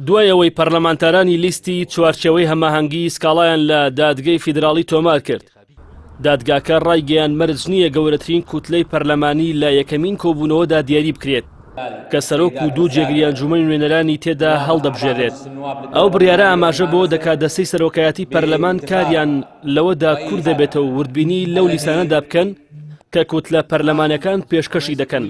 دوای ئەوەی پەرلەمانتارانی لیستی چوارچێوەی هەماهەنگی سکاڵایان لە دادگەی فیدراڵی تۆمار کرد، دادگاکە ڕایگەیاند مەرج نییە گەورەترین کوتلەی پەرلەمانی لە یەکەمین کۆبوونەوەدا دیاری بکرێت کە سەرۆک و دوو جێگری ئەنجومەنی نوێنەرانی تێدا هەڵدەبژێرێت. ئەو بڕیارە ئاماژە بەوە دەکات دەستەی سەرۆکایەتی پەرلەمان کاریان لەوەدا کورت دەبێتەوە وردبینی لەو لیستانەدا بکەن کە کوتلە پەرلەمانەکان پێشکەشی دەکەن،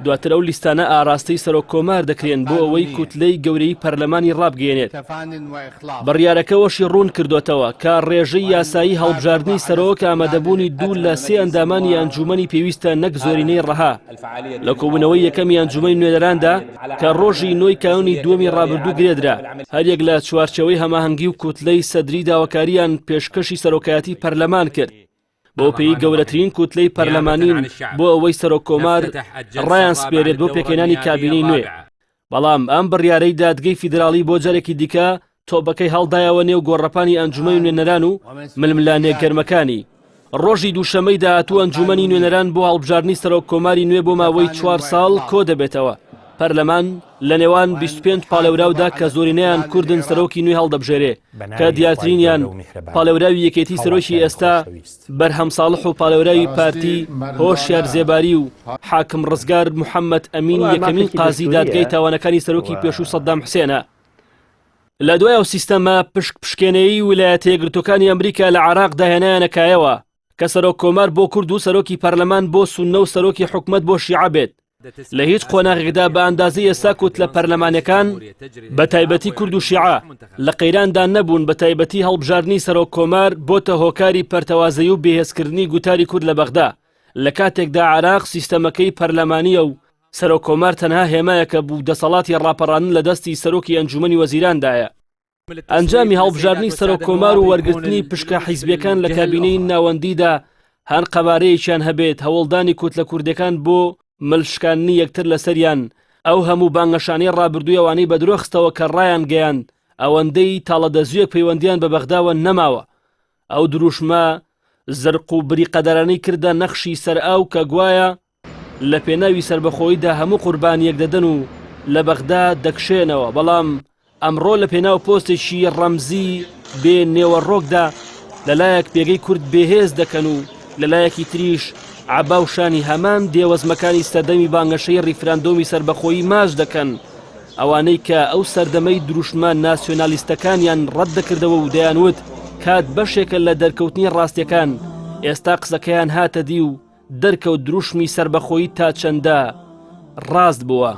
دواتر ئەو لیستانە ئاراستەی سەرۆک کۆمار دەکرێن بۆ ئەوەی کوتلەی گەورەی پەرلەمانی ڕابگەیەنێت. بڕیارەکە ئەوەشی ڕوون کردۆتەوە کە ڕێژەی یاسایی هەڵبژاردنی سەرۆک ئامادەبوونی دوو لە سێ ئەندامانی ئەنجوومەنی پێویستە نەک زۆرینەی ڕەها. لە کۆبوونەوەی یەکەمی ئەنجوومەنی نوێنەراندا کە ڕۆژی نۆی کانوونی دووەمی ڕابردوو گرێدرا، هەریەک لە چوارچێوەی هەماهەنگی و کوتلەی سەدری داواکارییان پێشکەشی سەرۆکایەتی پەرلەمان کرد. بەو پێی گەورەترین کوتلەی پەرلەمانین بۆ ئەوەی سەرۆک کۆمار ڕایان سپێرێت بۆ پێکهێنانی کابینەی نوێ. بەڵام ئەم بڕیارەی دادگەی فیدراڵی بۆ جارێکی دیکە تۆپەکەی هەڵدایەوە نێو گۆڕەپانی ئەنجومەنی نوێنەران و ململانێ گەرمەکانی. ڕۆژی دووشەمەی داهاتوو ئەنجومەنی نوێنەران بۆ هەڵبژاردنی سەرۆک کۆماری نوێ بۆ ماوەی چوار ساڵ کۆدەبێتەوە. پەرلەمان لە نێوان 25 پاڵێوراودا کە زۆرینەیان کوردن سەرۆکی نوێ هەڵدەبژێرێ کە دیارترینیان پاڵێوراوی یەکێتی سەرۆکی ئێستا بەرهەم ساڵح و پاڵێوراوی پارتی هۆشیار زێباری و حاکم ڕزگار محەممەد ئەمین یەکەمین قازی دادگای تاوانەکانی سەرۆکی پێشوو سەدام حوسێنە. لە دوای ئەو سیستەمە پشک پشکێنەیی ویلایەتە یەکگرتووەکانی ئەمریکا لە عێراق داهێنایانە کایەوە کە سەرۆک کۆمار بۆ کورد و سەرۆکی پەرلەمان بۆ سوننە و سەرۆکی حکومەت بۆ شیعە بێت لە هیچ قۆناغێکدا بە ئەندازەی ئێستا کوتلە پەرلەمانەکان بە تایبەتی کورد و شیعە لە قەیراندا نەبوون بە تایبەتی هەڵبژاردنی سەرۆک کۆمار بۆتە هۆکاری پەرتەوازەی و بێهێزکردنی گوتاری کورد لە بەغدا لە کاتێکدا عێراق سیستەمەکەی پەرلەمانیە و سەرۆک کۆمار تەنها هێمایەکە بوو دەسەڵاتی ڕاپەڕاندن لە دەستی سەرۆکی ئەنجومەنی وەزیراندایە. ئەنجامی هەڵبژاردنی سەرۆک کۆمار و وەرگرتنی پشکە حیزبیەکان لە کابینەی ناوەندیدا هەر قەبارەیەکیان هەبێت هەوڵدانی کوتلە کوردەکان بۆ مل شکاندنی یەکتر لەسەریان ئەو هەموو بانگەشانەی ڕابردووی ئەوانەی بەدرۆ خستەوە کە ڕایانگەیاند ئەوەندەی تاڵە دەزوویەک پەیوەندیان بە بەغداوە نەماوە ئەو دروشمە زرق و بریقەدارانەی کردە نەخشی سەرئاو کە گوایە لە پێناوی سەربەخۆییدا هەموو قوربانییەک دەدەن و لە بەغدا دەکشێنەوە، بەڵام ئەمڕۆ لە پێناو پۆستێکی ڕەمزی بێ نێوەڕۆکدا لەلایەک پێگەی کورد بێهێز دەکەن و لەلایەکی تریش عەبا و شانی هەمان دێوەزمەکانی سەردەمی بانگەشەی ڕیفراندۆمی سەربەخۆیی ماچ دەکەن، ئەوانەی کە ئەو سەردەمەی دروشمە ناسیۆنالیستەکانیان ڕەت دەکردەوە و دەیانوت کات بەشێکە لە دەرکەوتنی ڕاستیەکان، ئێستا قسەکەیان هاتە دی و دەرکەوت دروشمی سەربەخۆیی تا چەندە ڕاست بووە.